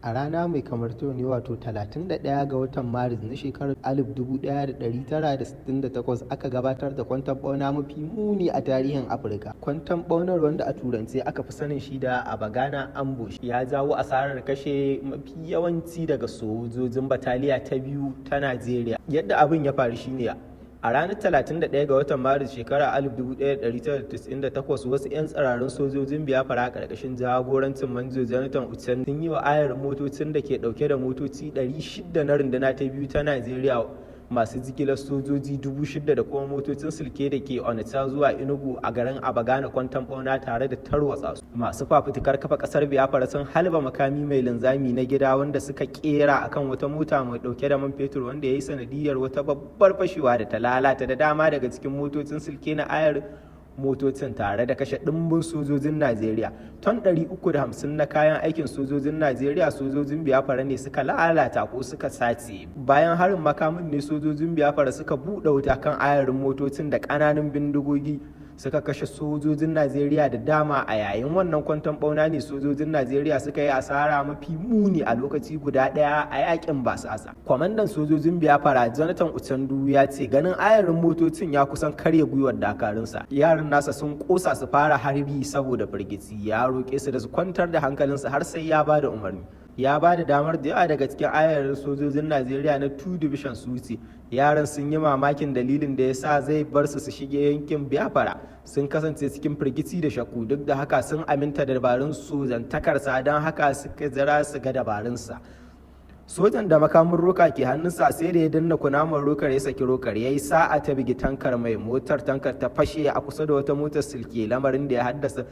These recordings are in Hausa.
A rana mai kamar ta yau ne, wato 31 ga watan Maris na shekarar 1968, aka gabatar da kwanton ɓauna mafi muni a tarihin Afirka. Kwanton ɓaunar, wanda a turance aka fi sanin shi da Abagana Ambush, ya jawo asarar kashe mafi yawanci daga sojojin Bataliya ta biyu ta Najeriya. Yadda abin ya faru shine, a ranar 31 ga watan Maris shekarar 1998, wasu 'yan tsirarun sojojin Biafra a ƙarƙashin jagorancin Manjo Jonathan Uchendu sun yi wa ayarin motocin da ke ɗauke da motoci 600 na Runduna ta biyu ta Najeriya masu jigilar sojoji 6,000 da kuma motocin silke da ke Onitsha zuwa Enugu a garin Abagana kwanton ɓauna tare da tarwatsa su. Masu fafutukar kafa ƙasar Biafra sun halba makami mai linzami na gida wanda suka kera akan wata mota mai ɗauke da man fetur, wanda ya yi sanadiyar wata babbar fashewa da ta lalata da dama daga cikin motocin silke na ayar motocin tare da kashe ɗimbin sojojin Najeriya. Ton 350 na kayan aikin sojojin Najeriya sojojin Biafra ne suka lalata ko suka sace. Bayan harin makamin ne sojojin Biafra suka buɗe wuta kan ayarin motocin da ƙananan bindigogi, suka kashe sojojin Najeriya da dama. A yayin wannan kwanton bauna ne sojojin Najeriya suka yi asara mafi muni a lokaci guda ɗaya a yakin basasa. Kwamandan sojojin Biafra, Jonathan Uchendu, ya ce ganin ayarin motocin ya kusan karya gwiwar dakarunsa. Yaran nasa sun kosa su fara harbi saboda firgici. Ya roƙe su da su kwantar da hankalinsu har sai ya ba da umarni. Ya ba da damar da yawa daga cikin ayarin sojojin Najeriya na 2 Division su wuce. Yaran sun yi mamakin dalilin da ya sa zai bar su su shige yankin Biafra. Sun kasance cikin firgici da shakku. Duk da haka, sun aminta da dabarun sojantakarsa, don haka suka jira su ga dabarunsa. Sojan da makamin roka ke hannunsa sai da ya danna kunamar rokar ya saki rokar, ya yi sa'a ta bigi tankar mai. Motar tankar ta fashe a kusa da wata motar silke, lamarin da ya haddasa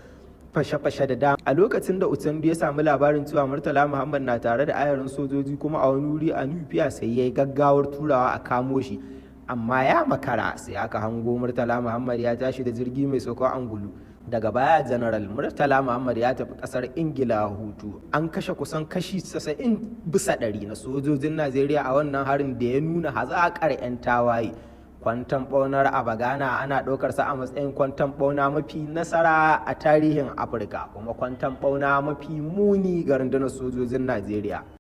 fashe-fashe da dama. A lokacin da Uchendu ya sami labarin cewa Murtala Muhammad na tare da ayarin sojoji kuma a wani wuri a Nufiya, sai ya yi gaggawar turawa a kamo shi, amma ya makara. Sai aka hango Murtala Muhammad ya tashi da jirgi mai saukar angulu. Daga baya General Murtala Muhammad ya tafi kasar Ingila hutu. An kashe kusan kashi 90% na sojojin Najeriya a wannan harin da ya nuna hazaƙar 'yan tawaye. Kwanton ɓaunar Abagana ana ɗaukar sa a matsayin kwanton ɓauna mafi nasara a tarihin Afirka, kuma kwanton ɓauna mafi muni ga rundunar sojojin Najeriya.